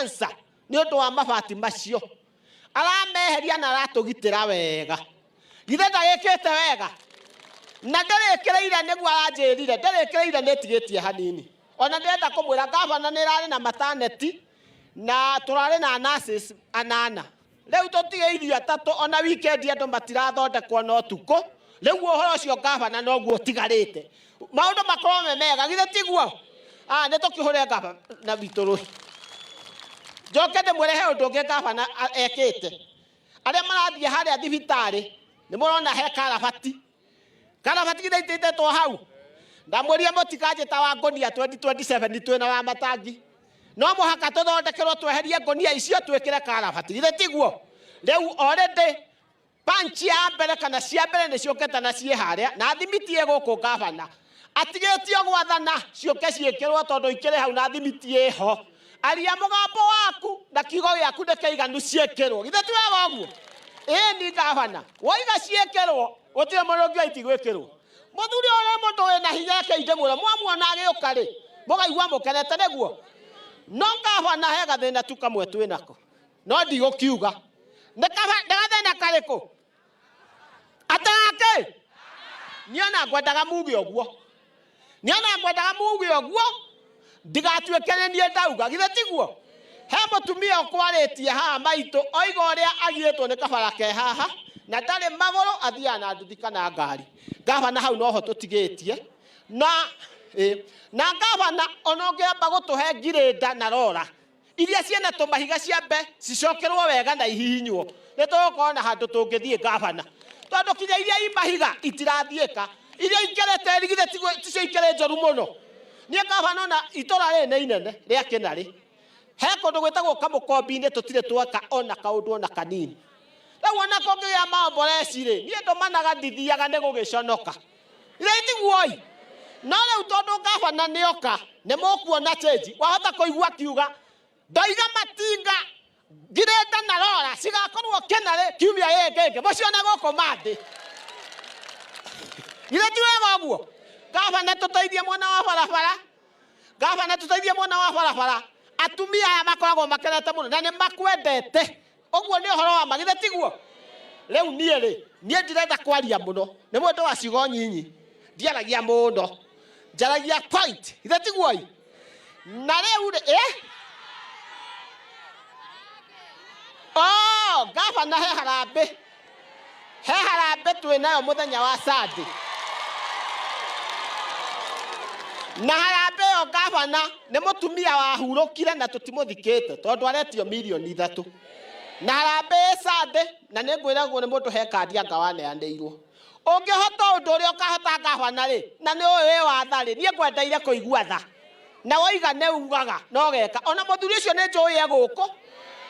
cancer nĩ ũndũ wa mabati macio. Arameheria na aratũgitĩra wega. Githĩ ndagĩkĩte wega? Na ndĩrĩkĩrĩire nĩguo aranjĩrire, ndĩrĩkĩrĩire nĩ ĩtigĩtie hanini. Ona ndĩrenda kũmwĩra gavana nĩ ĩrarĩ na maternity na tũrarĩ na nurses anana. Rĩu tũtigĩirio atatũ ona weekend andũ matirathondekwo na ũtukũ. Rĩu ũhoro ũcio gavana noguo ũtigarĩte. Maũndũ makorwo me mega, githĩ tiguo? Ah, nĩ tũkĩhũre gavana witũ rũhĩ. Njoke ndĩmwĩre he ũndũ ũngĩ gavana ekĩte. Arĩa marathiĩ harĩa thibitarĩ nĩ mũrona he karabati. Karabati githĩ itĩtetwo hau? Ndamwĩrire mũtikanjĩta wa ngũnia 2027 twĩna wa matangi. No mũhaka tũthondekerwo tweherie ngũnia icio twĩkĩre karabati. Githĩ tiguo? Rĩu already punch ya mbere kana cia mbere nĩ ciũkĩte na ciĩ harĩa na thimiti ĩ gũkũ gavana. Atigĩtio gwathana ciũke ciĩkĩrwo tondũ ikĩrĩ hau na thimiti ĩho. Aria mũgambo waku na kiugo gĩaku nĩ kĩiganu ciĩkĩrwo. Githĩ ti wega ũguo? Ĩni gavana, woiga ciĩkĩrwo, gũtirĩ mũndũ ũngiuga itigwĩkĩrwo. Mũthuri ũyũ nĩ mũndũ wĩna hinya reke ndĩmwĩre, mwamuona agĩũka rĩ, mũkaigua mũkenete nĩguo. No gavana he gathĩna tu kamwe twĩnako, no ndigũkiuga. Nĩ gathĩna karĩkũ? Atĩ gakĩ? Niĩ ona ngwendaga muge ũguo. Niĩ ona ngwendaga muge ũguo, ndigatuĩke nĩ niĩ ndauga, githĩ tiguo? He mũtumia ũkwarĩtie haha maitũ, oiga ũrĩa agiĩtwo nĩ kabara ke haha, na ndarĩ magũrũ, athiaga na nduthi kana ngari. Gavana hau noho tũtigĩtie. Na, na gavana ona ũngĩamba gũtũhe ngirĩnda na rora, iria ciĩna tũmahiga ciambe cicokerwo wega na ihihinywo, nĩ tũgũkorwo na handũ tũngĩthiĩ gavana. Tondũ kinya iria i mahiga itirathiĩka, iria ikerete githĩ ticio ikĩrĩ njũru mũno. Niĩ gavana ona itũra rĩrĩ nĩ inene rĩa Kĩnarĩ, he kũndũ gwĩtagwo Kamũkombi-inĩ tũtirĩ tweka ona kaũndũ ona kanini. Rĩu ona kũngĩgĩa maomboreci rĩ, niĩ ndũmanaga ndithiaga nĩ gũgĩconoka. Rĩu tiguoi? No rĩu tondũ gavana nĩoka, nĩ mũkuona change. Wahota kũigua akiuga, ndoiga matinga ngirĩnda na rora cigakorwo Kĩnarĩ kiumia gĩkĩ kĩngĩ, mũcione gũkũ Mandĩ. Githĩ ti wega ũguo? Gavana tũteithie mwena wa barabara, gavana tũteithie mwena wa barabara. Atumia aya makoragwo makenete mũno na nĩ makwendete. Ũguo nĩ ũhoro wa ma, githĩ tiguo? Rĩu niĩ rĩ, niĩ ndirenda kwaria mũno, nĩ mũndũ wa ciugo nyinyi, ndiaragia mũno, njaragia point, githĩ tiguo? Na rĩu rĩ, Oh, gavana he harambĩ, he harambĩ twĩ nayo mũthenya wa Sunday. Na harambĩ ĩyo gavana nĩ mũtumia wahurũkire na tũtimũthikĩte tondũ aretio mirioni 3. Na harambĩ ĩ Sunday, na nĩ ngwĩragwo nĩ mũndũ he kandi anga waneanĩirwo. Ũngĩhota ũndũ ũrĩa ũkahota gavana rĩ, na nĩ ũĩ wĩ wa tha rĩ, niĩ ngwendeire kũigua tha. Na woiga nĩ ugaga na ũgeka. Ona mũthuri ũcio nĩ njũĩ e gũkũ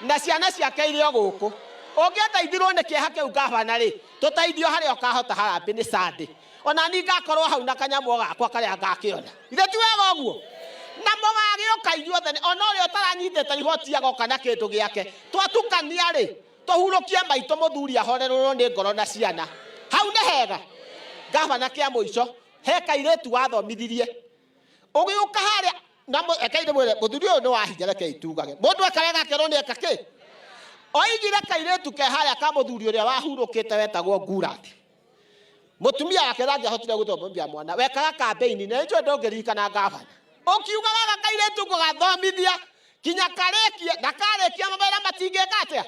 na ciana ciake irĩ o gũkũ. Ũngĩandeithirwo nĩ kĩeha kĩu gavana rĩ, tũteithio harĩa ũkahota harambĩ nĩ Sunday. Ona niĩ ngakorwo hau na kanyamũ o gakwa karĩa ngakĩona. Githĩ ti wega ũguo? Na mũgagĩũka inyuothe, ona ũrĩa ũtaranyitĩte riboti agoka na kĩndũ gĩake. Twatukania rĩ, tũhurũkie maitũ mũthuri ahorerwo nĩ ngoro na ciana. Hau nĩ hega? Gavana kĩa mũico, he kairĩtu wathomithirie. Ũgĩũka harĩa, na rekei ndĩmwĩre, mũthuri ũyũ nĩ wa hinya, rekei tugage. Mũndũ eka wega akerwo nĩ eka kĩ? Oigire kairĩtu ke harĩa ka mũthuri ũrĩa wahurũkĩte wetagwo Ngurati. Mũtumia wake ndangĩahotire gũthomithia mwana, wekaga campaign, na nĩnjũĩ ndũngĩririkana gavana. Ũkiuga gaka kairĩtu ngũgathomithia kinya karĩkie, na karĩkia mawĩra matingĩka atĩa?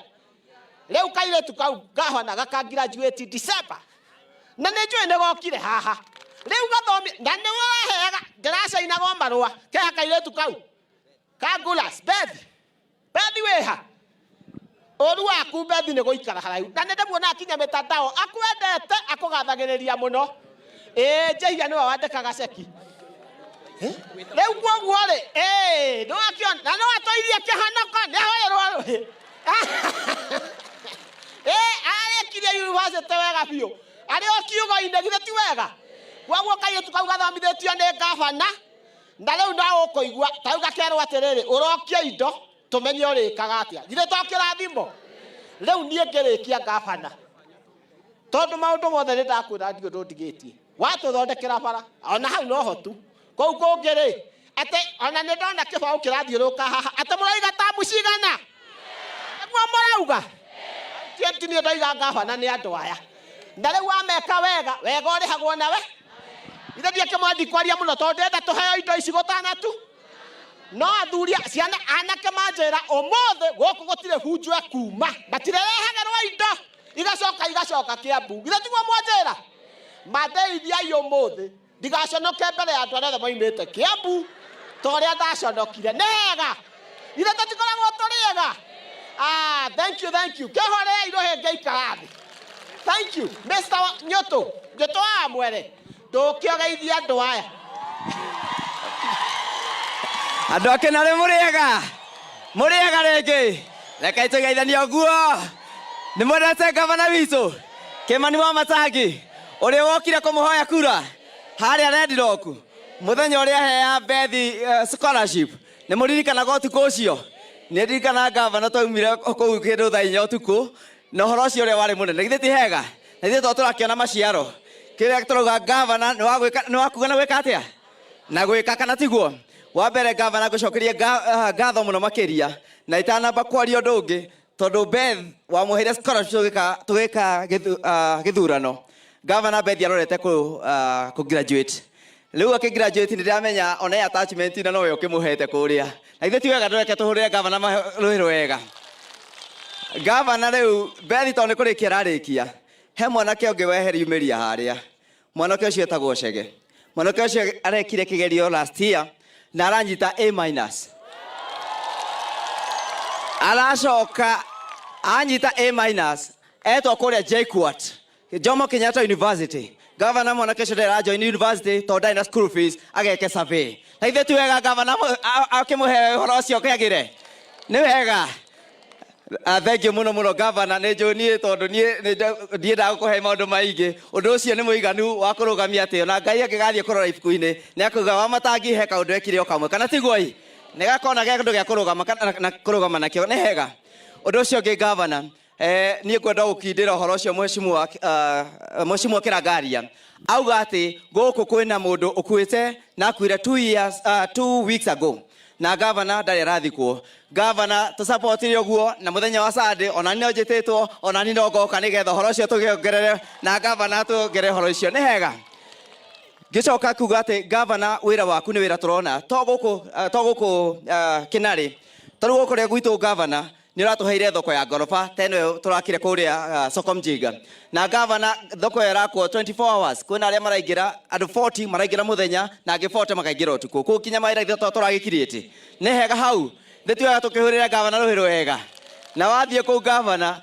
Rĩu kairĩtu kau gavana gaka graduate December. Na nĩ njũĩ nĩ gokire haha. Rĩu gathomi, na nĩ ũraheaga, ndĩracainagwo marũa, keha kairĩtu kau. Ka Gulas, Bethi. Bethi wĩha? Ũru waku Bethi nĩ gũikara haraihu. Na nĩ ndĩmuona akinya mĩtandao, akwendete, akũgathagĩrĩria mũno. Ĩĩ, Njehia nĩwe wandĩkaga ceki. Rĩu kwoguo rĩ, ĩĩ, nĩwakĩona, na no atũirie kĩhonoko, nĩ ahoyerwo rũhĩ. Ĩĩ, ararĩkirie university wega biũ. Arĩ o kiugo-inĩ, githĩ ti wega? Kwoguo kairĩtu kau gathomithĩtio nĩ gavana, na rĩu no ũkũigua, ta rĩu gakerwo atĩrĩrĩ, ũrokie indo, tũmenye ũrĩkaga atĩa. Githĩ to kĩrathimo? Rĩu niĩ ngĩrĩkia gavana, tondũ maũndũ mothe nĩ ndakwĩra ndirĩ ũndũ ndigĩtie. Watũthondekera bara, ona hau noho tu. Kũu kũngĩ rĩ, Atĩ ona nĩ ndona kĩbaũ kĩrathiũrũrũka haha atĩ mũraiga tamu cigana nĩguo mũrauga ti niĩ ndoiga ngabana nĩ andũ aya na rĩu wameka wega wega ũrĩhagwo nawe ithe ndiakĩmwa ndikwaria mũno tondũ ndĩrenda tũheo indo ici gũtana tu no athuri ciana anake manjĩra ũmũthĩ gũkũ gũtirĩ hunjo ĩkuma matirĩrehagerwo indo igacoka igacoka Kĩambu githĩ tiguo mwanjĩra mandeithiai ũmũthĩ ndigaconoke mbere ya andũ arĩa othe moimĩte Kĩambu ta ũrĩa ndaconokire nĩ hega ithe tũtikoragwo tũrĩ ega. Ah, thank you, thank you. Kĩhorei rũhĩnge ikara thĩ. Thank you Mr. Nyũtũ Nyũtũ wa mwere ndũkĩogeithia andũ aya. Andå a Kĩnarĩ mũrĩega mũrĩega rĩngĩ rekei tũgeithanie ũguo nĩ mwendete gavana witũ Kĩmani wa Matangi ũrĩa wokire kũmũhoya kura harĩa Red Rock mũthenya ũrĩa ahea Bethi scholarship nĩ mũririkanaga ũtukũ ũcio nĩ ndirikanaga gavana twaumire kũu kĩndũ thaa inya ũtukũ na ũhoro ũcio ũrĩa warĩ mũnene githĩ ti hega na ithuĩ to tũrakĩona maciaro kĩrĩa tũrauga gavana nĩ wa gwĩka nĩ wa kuga na gwĩka atĩa na gwĩka kana tiguo wa mbere gavana ngũcokerie ngatho mũno makĩria na itanamba kwaria ũndũ ũngĩ tondũ Beth wamũheire scholarship tũgĩka gĩthurano gavana Beth arorete kũ graduate rĩu akĩ graduate nĩ ndĩramenya ona attachment na nowe ũkĩmũhete kũrĩa na ithuĩ ti wega ndũreke tũhũrĩre gavana rũhĩ rwega gavana rĩu Beth tondũ nĩ kũrĩkia ararĩkia he mwanake ũngĩ weheriumĩria harĩa mwanake ũcio etagwo Chege mwanake ũcio arekire kĩgerio last year na aranyita A minus aracoka anyita A minus etwo kũrĩa JKUAT Jomo Kenyatta University gavana mwanake ũcio ndera join university tondũ ndarĩ na school fees ageke survey na ithuĩ ti wega gavana akĩmũhe ũhoro ũcio kĩagĩre nĩ wega. Thank you mũno mũno gavana nĩ njũĩ niĩ tondũ niĩ ndiendaga gũkũhe maũndũ maingĩ ũndũ ũcio nĩ mũiganu wa kũrũgamia atĩ ona Ngai angĩgathiĩ kũrora ibuku-inĩ nĩ akuga wa Matangi he kaũndũ ekire o kamwe kana tiguo ĩ nĩ gakona ge kĩndũ gĩa kũrũgama na kũrũgama nakĩo nĩ hega ũndũ ũcio ũngĩ gavana niĩ ngwenda gũkindĩra ũhoro ũcio mheshimiwa Kĩrangaria auga atĩ gũkũ kwĩna mũndũ ũkuĩte na akuire 2 years, 2 weeks ago na gavana ndarĩ arathikwo gavana tũsapotire ũguo na mũthenya wa Sunday ona niĩ no njĩtĩtwo ona niĩ no ngoka nĩgetha ũhoro ũcio tũgĩongerere na gavana tuongerere ũhoro ũcio nĩ hega ngĩcoka kuga atĩ gavana wĩra waku nĩ wĩra tũrona to gũkũ to gũkũ Kĩnarĩ tarĩu gũkũ rĩa gwitũ gavana nĩ ũratũheire thoko ya ngoroba ta ĩno tũrakire kũrĩa soko mjinga na gavana thoko ĩyo ĩrakwo 24 hours kwĩna arĩa maraingĩra andũ 40 maraingĩra mũthenya na angĩ 40 makaingĩra ũtukũ kũu kinya mawĩra ithuĩ to tũragĩkirĩte nĩ hega hau nĩ tuoyaga tũkĩhũrĩra gavana rũhĩ rwega na wathiĩ kũu gavana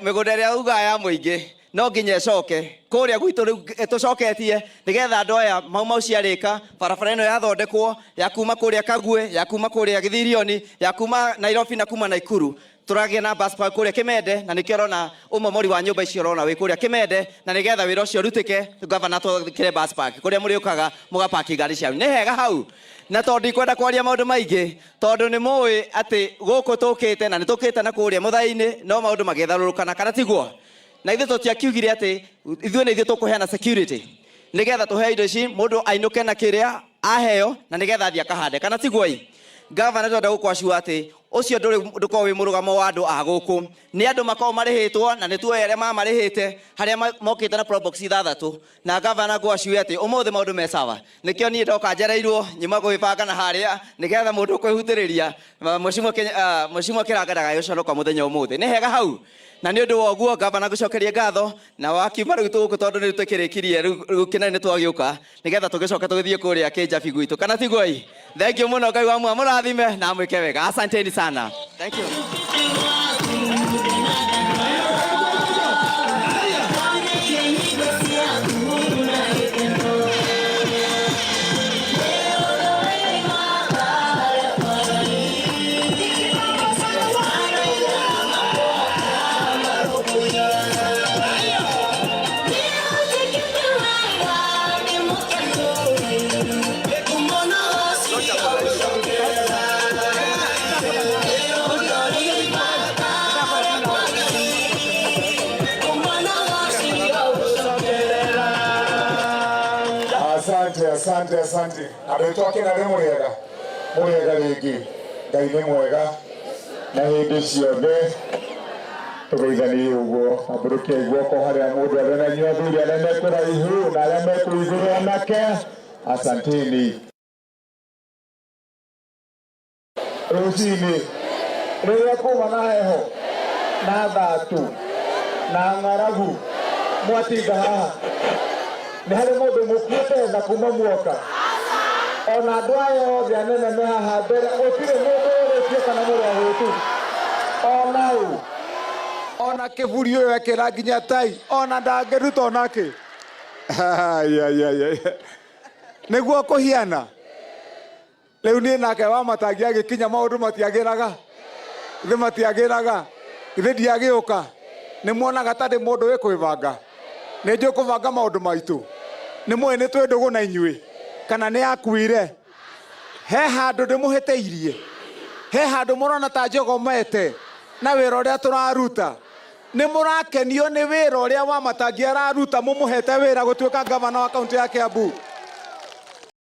mĩgũnda ĩrĩa ugaga ya mũingĩ no nginya ĩcoke kũrĩa gwitũ rĩu tũcoketie nĩgetha andũ aya mau mau ciarĩka barabara ĩno yathondekwo ya kuma kũrĩa Kague ya kuma kũrĩa Gĩthirioni ya kuma Nairobi na kuma Naikuru tũragĩa na bus park kũrĩa Kĩmende na nĩkĩo ũrona ũmomori wa nyũmba icio ũrona wĩ kũrĩa Kĩmende na nĩgetha wĩra ũcio ũrutĩke gavana twakĩre bus park kũrĩa mũrĩũkaga mũgapaki ngari cianyu nĩ hega hau na tondũ ndikwenda kwaria maũndũ maingĩ tondũ nĩ mũĩ atĩ gũkũ tũkĩte na nĩ tũkĩte na kũrĩa mũthai-inĩ no maũndũ magĩtharũrũkana kana tiguo na ithuĩ tũtiakiugire atĩ ithuĩ nĩ ithuĩ tũkũheana security nĩgetha tũhe indo ici mũndũ ainũke na kĩrĩa aheo na nĩgetha athiĩ akahande kana tiguo ĩ gavana twenda gũkwacua atĩ ũcio ndũrĩ ndũkoragwo wĩ mũrũgamo wa andũ a gũkũ nĩ andũ makoragwo marĩhĩtwo na nĩ tuoĩ arĩa mamarĩhĩte harĩa mokĩte na probox ithathatũ na gavana ngwacue atĩ ũmũthĩ maũndũ me sawa nĩkĩo niĩ ndoka njereirwo nyuma gwĩbanga na harĩa nĩgetha mũndũ ũkwĩhutĩrĩria mheshimiwa Kĩranga ndagagĩconoka mũthenya ũmũthĩ nĩ hega hau na nĩ ũndũ wa ũguo gavana ngũcokerie ngatho na wakiuma rĩu tũgũkũ tondũ nĩ tũkĩrĩkirie rĩu kĩnene nĩ twagĩũka nĩgetha tũgĩcoke tũgĩthiĩ kũrĩa kĩnjabi gwitũ kana tiguo ĩ thank you mũno Ngai wa muoyo mũrathime na amwĩke wega asanteni sana thank you. Asante, asante. Andũ aitũ akena nĩ mũrĩega, mũrĩega rĩngĩ. Ngai nĩ mwega na hĩndĩ ciothe. Tũgeithanie ũguo, ambũrũkiai guoko harĩa mũndũ arĩ na inyuĩ athuri arĩa me kũraihu na arĩa me kũu igũrũ anake. Asanteni. Rũcinĩ rĩrĩa kuma na heho na thatu na ng'aragu mwatinda haha, nĩ harĩ mũndũ mũkuĩte tha kuma muoka? Ona andũ aya othe anene me haha mbere, gũtirĩ mũndũ ũrĩtie kana mũrĩ ahũtu ona ũ ona kĩburi ũyũ ekĩra nginya tai ona ndangĩruta onakĩ. Nĩguo kũhiana rĩu niĩ nake wa matangi agĩkinya maũndũ matiagĩraga, githĩ matiagĩraga, githĩ ndiagĩũka? Nĩ muonaga ta ndĩ mũndũ wĩ kwĩbanga? Nĩ njũĩ kũbanga maũndũ maitũ. Nĩ mũĩ nĩ twĩ ndũgũ na inyuĩ kana nĩ akuire? He handũ ndĩmũhĩtĩirie? He handũ mũrona ta njogomete na wĩra ũrĩa tũraruta? Nĩ mũrakenio nĩ wĩra ũrĩa wa matangi araruta mũmũhete wĩra gũtuĩka gavana wa kaunti ya Kiambu?